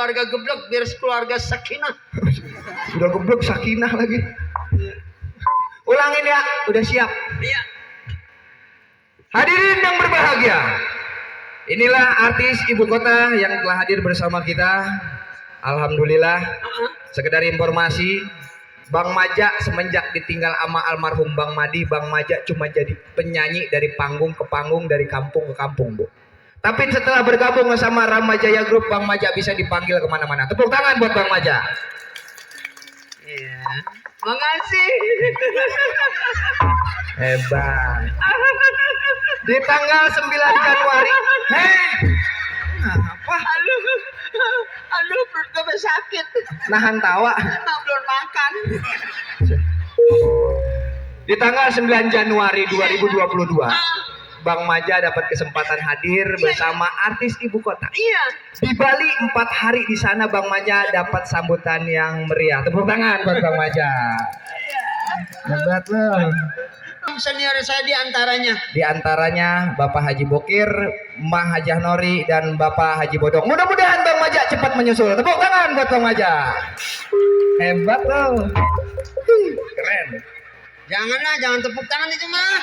keluarga geblek biar keluarga sakinah. Udah geblek sakinah lagi. Ulangin ya, udah siap. Iya. Hadirin yang berbahagia, inilah artis ibu kota yang telah hadir bersama kita. Alhamdulillah. Sekedar informasi, Bang Maja semenjak ditinggal sama almarhum Bang Madi, Bang Maja cuma jadi penyanyi dari panggung ke panggung, dari kampung ke kampung, Bu. Tapi setelah bergabung sama Ramajaya Group, Bang Maja bisa dipanggil kemana-mana. Tepuk tangan buat Bang Maja. Iya. Makasih. Hebat. Di tanggal 9 Januari. Hei. Apa? Aduh, perut gue sakit. Nahan tawa. Belum makan. Di tanggal 9 Januari 2022, Bang Maja dapat kesempatan hadir bersama artis ibu kota. Iya. Di Bali 4 hari di sana Bang Maja dapat sambutan yang meriah. Tepuk tangan buat Bang Maja. Hebat loh. Senior saya diantaranya. Di antaranya Bapak Haji Bokir, Mbah Hajah Nori, dan Bapak Haji Bodong. Mudah-mudahan Bang Maja cepat menyusul. Tepuk tangan buat Bang Maja. Hebat loh. Keren. Janganlah, jangan tepuk tangan itu mah.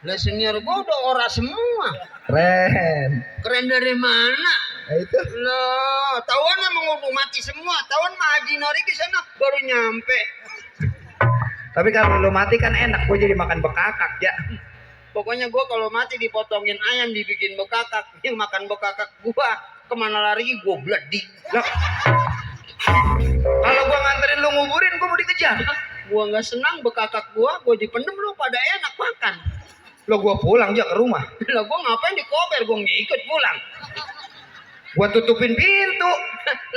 Lah senior gua udah ora semua. Keren. Keren dari mana? Nah, itu. Loh, tawan emang udah mati semua. Tawan mah Haji Nori ke sana baru nyampe. Tapi kalau lu mati kan enak, gue jadi makan bekakak ya. Pokoknya gua kalau mati dipotongin ayam dibikin bekakak. Yang makan bekakak gua kemana lari gua bledik. Lah, kalau gua nganterin lu nguburin, gua mau dikejar. Gua nggak senang bekakak gua dipendem lu pada enak makan. Lo gua pulang aja ke rumah. Lah gua ngapain di koper, gua ngikut pulang. Gua tutupin pintu.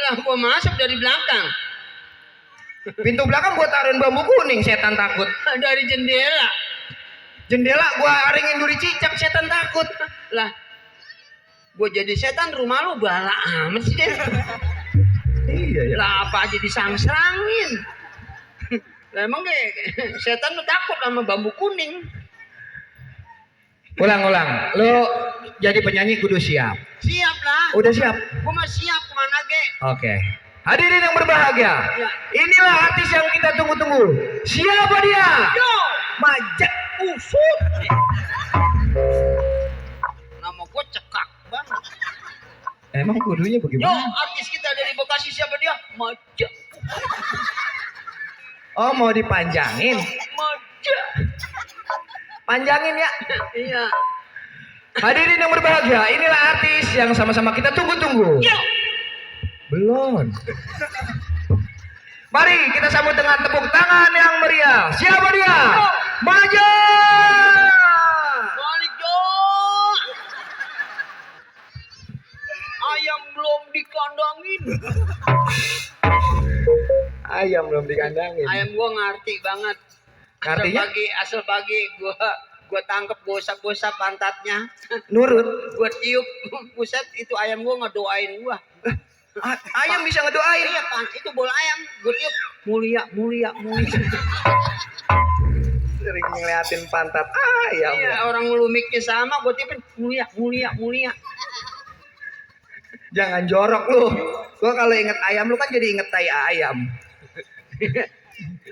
Lah gua masuk dari belakang. Pintu belakang gua taruhin bambu kuning, setan takut. Dari jendela. Jendela gua aringin duri cicak, setan takut. Lah gua jadi setan, rumah lu bala amat sih deh. Iya ya. Lah apa aja disang-serangin. Lah emang deh setan lu takut sama bambu kuning. Ulang. Lo jadi penyanyi kudu siap. Siap lah. Udah siap? Gua mah siap kemana ge. Oke. Hadirin yang berbahagia, Ya. inilah artis yang kita tunggu-tunggu. Siapa dia? Yo, Maja. Ufut. Nama gua cekak banget. Emang kudunya Yo, bagaimana? artis kita dari Bekasi siapa dia? Maja. Oh, mau dipanjangin? Maja. Panjangin ya. Iya. Hadirin yang berbahagia, inilah artis yang sama-sama kita tunggu-tunggu. Yo. Belum. Mari kita sambut dengan tepuk tangan yang meriah. Siapa dia? Maja. Balik Jo. Ayam belum dikandangin. Ayam belum dikandangin. Ayam gua ngerti banget. Artinya? Asal pagi gua tangkep, gua usap pantatnya. Nurut. Gua tiup, buset itu ayam gua ngedoain gua. Ayam bisa ngedoain. Iya, itu bola ayam. Gua tiup, mulia. Sering ngeliatin pantat ayam. Iya, orang lumiknya sama, gua tiupin mulia. Jangan jorok lu. Gua kalau inget ayam lu kan jadi inget tai ayam.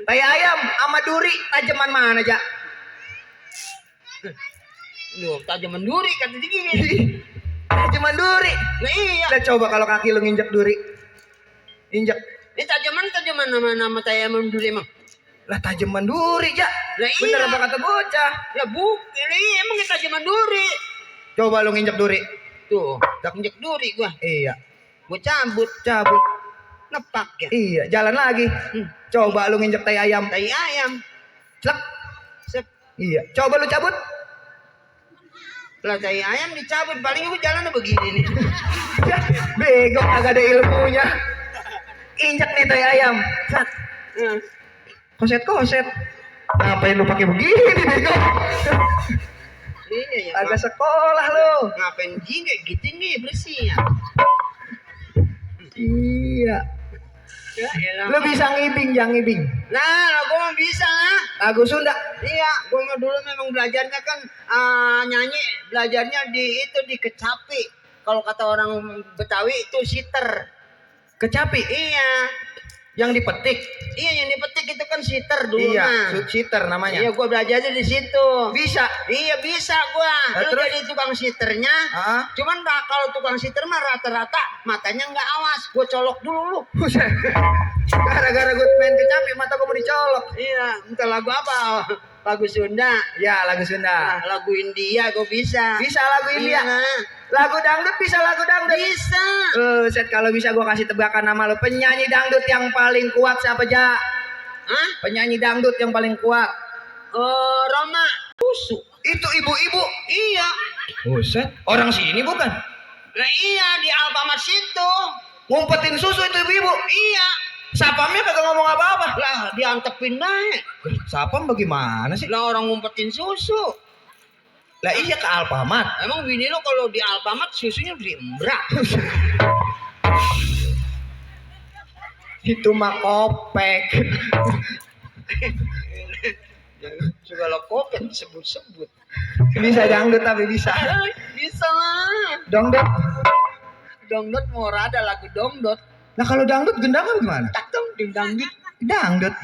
Tai ayam sama duri tajaman mana aja? Loh, tajaman duri kata dia gini. Tajaman duri. Nah iya. Udah coba kalau kaki lu nginjek duri. Injek. Ini tajaman nama tajaman duri emang. Lah tajaman duri ya. Lah Bener iya. apa kata bocah? Ya ini emang ini tajaman duri. Coba lu nginjek duri. Tuh, tak injek duri gua. Iya. Gua cabut, nepak ya. Iya, jalan lagi. Coba lu nginjek tai ayam. Tai ayam. Cek. Sep. Iya. Coba lu cabut. Lah tai ayam dicabut, paling gua jalannya begini nih. Ya, bego agak ada ilmunya. Injek nih tai ayam. Cek. Koset. Ngapain lu pakai begini bego? Iya ya. Agak sekolah lu. Ngapain jingga gitu nih bersih ya. Iya. Ya elah. Lu bisa ngibing, jangan ngibing. Nah, gua mah bisa lah. Lagu Sunda. Iya, gua mah dulu memang belajarnya kan nyanyi, belajarnya di Kecapi. Kalau kata orang Betawi itu siter. Kecapi Iya. yang dipetik. Iya yang dipetik itu kan siter dulu Iya, mah. siter namanya. Iya gua belajarnya di situ. Bisa. Iya bisa gua. Nah, Lu terus? jadi tukang siternya. Ah, Cuman kalau tukang siter mah rata-rata matanya nggak awas. Gua colok dulu lu. buset. Gara-gara gue main kecapi mata gue mau dicolok. Iya, entah lagu apa? Lagu Sunda. Ya, lagu Sunda. Lagu India gua bisa. Bisa lagu India. Iya. Lagu dangdut bisa lagu dangdut. Bisa. Set kalau bisa gue kasih tebakan nama lo. Penyanyi dangdut yang paling kuat siapa, Ja? Hah? Penyanyi dangdut yang paling kuat. Roma Susu. Itu ibu-ibu. Iya. Buset. Orang sini bukan? Lah iya di Alfamart situ. Ngumpetin susu itu ibu-ibu. Iya. Sapamnya kagak ngomong apa-apa. Lah diantepin bae. Sapam bagaimana sih? Lah orang ngumpetin susu. Lah iya ke Alfamart. Emang bini lo kalau di Alfamart susunya diembrak. Itu mah kopek. Segala kopet sebut-sebut. Bisa dangdut tapi bisa. Bisa lah. Dangdut. Dangdut mau ada lagu dangdut. Nah kalau dangdut gendangan gimana? Tak dong dangdut. Dangdut.